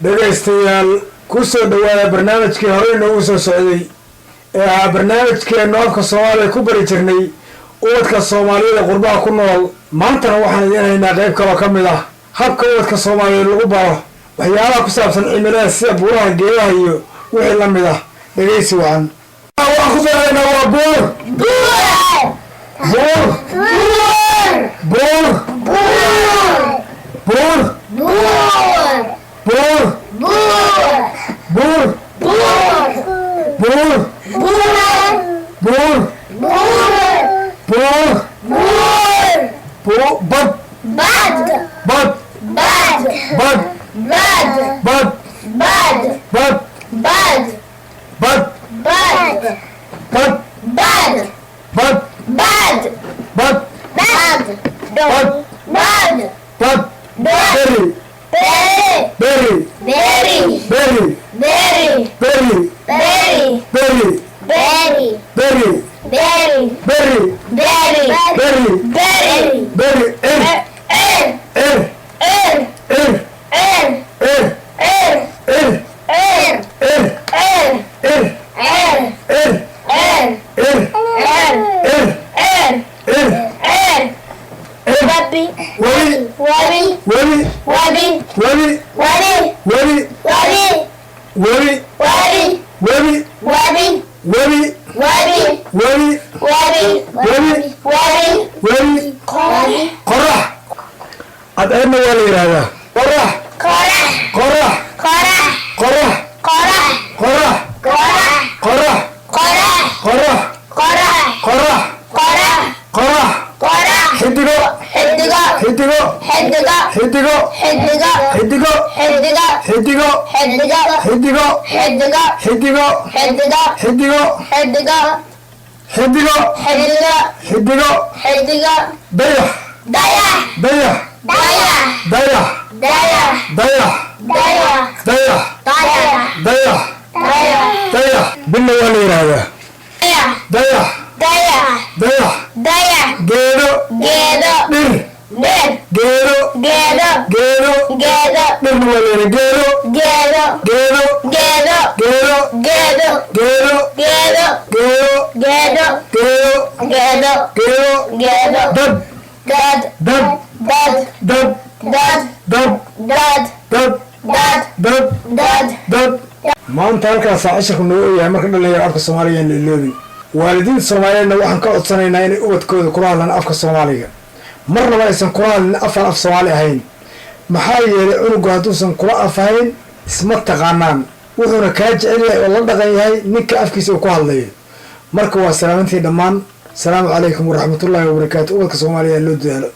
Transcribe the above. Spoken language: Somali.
Dhegaystayaal, ku soo dhawaada barnaamijkii horey noogu soo socday ee ahaa barnaamijkeennu afka Soomaaliya ku bari jirnay ubadka Soomaaliyada qurbaha ku nool. Maantana waxaan idiin haynaa qayb kaloo ka mid ah habka ubadka Soomaaliyeed lagu baro waxyaabaha ku saabsan cimilada, sida buuraha, geedaha iyo wixii la mid ah. Dhegaysi wacan. Waxaan ku filaynaa waa buur, buur, buur, buur, buur, buur, buur, buur, buur, buur, bad, bad, bad, bad, bad, bad, bad, bad, bad, bad, bad, berry, berry, berry, berry, berry, berry, berry, berry, berry, er, er, er, er, er, er, er, er, er, er, er, er, webi, webi, webi, webi, webi, webi, webi, webi, webi, webi, qorax. Cadceedna waa la yidhaahdaa. Qorax, qorax, qorax, qorax, qorax, qorax, qorax, qorax, xidigo, xidigo, xidigo, xidigo, xidigo, xidigo, xidigo, xidigo, xidigo, xidigo, dayax, dayax, dayax, dayax, dayax, dayax, dayax. Bilna waa la yidhaahdaa. Dayax, dayax, geedo, dhir, geedo, geedo, dhirna waa la yidhaha. Geedo, geedo, geedo, geedo, geedo, geedo, geedo, dad, dad, dad, dad, dad, dad, dad. Maanta halkaasaa cashirku noo yahay. Marka, dhalinyaro, afka Soomaaliga aan la iloobin. Waalidiinta Soomaaliyeedna waxaan ka codsanaynaa inay ubadkooda kula hadlaan afka Soomaaliga, marnaba aysan kula hadlin afaan af Soomaali ahayn. Maxaa yeelay, cunugu hadduusan kula af ahayn, isma taqaanaan, wuxuuna kaa jecel yahay oo la dhaqan yahay ninka afkiisa uu ku hadlayo. Marka waa salaamantii dhammaan. Asalaamu calaykum waraxmatullaahi wabarakaatu. Ubadka Soomaaliya loo dadaalo.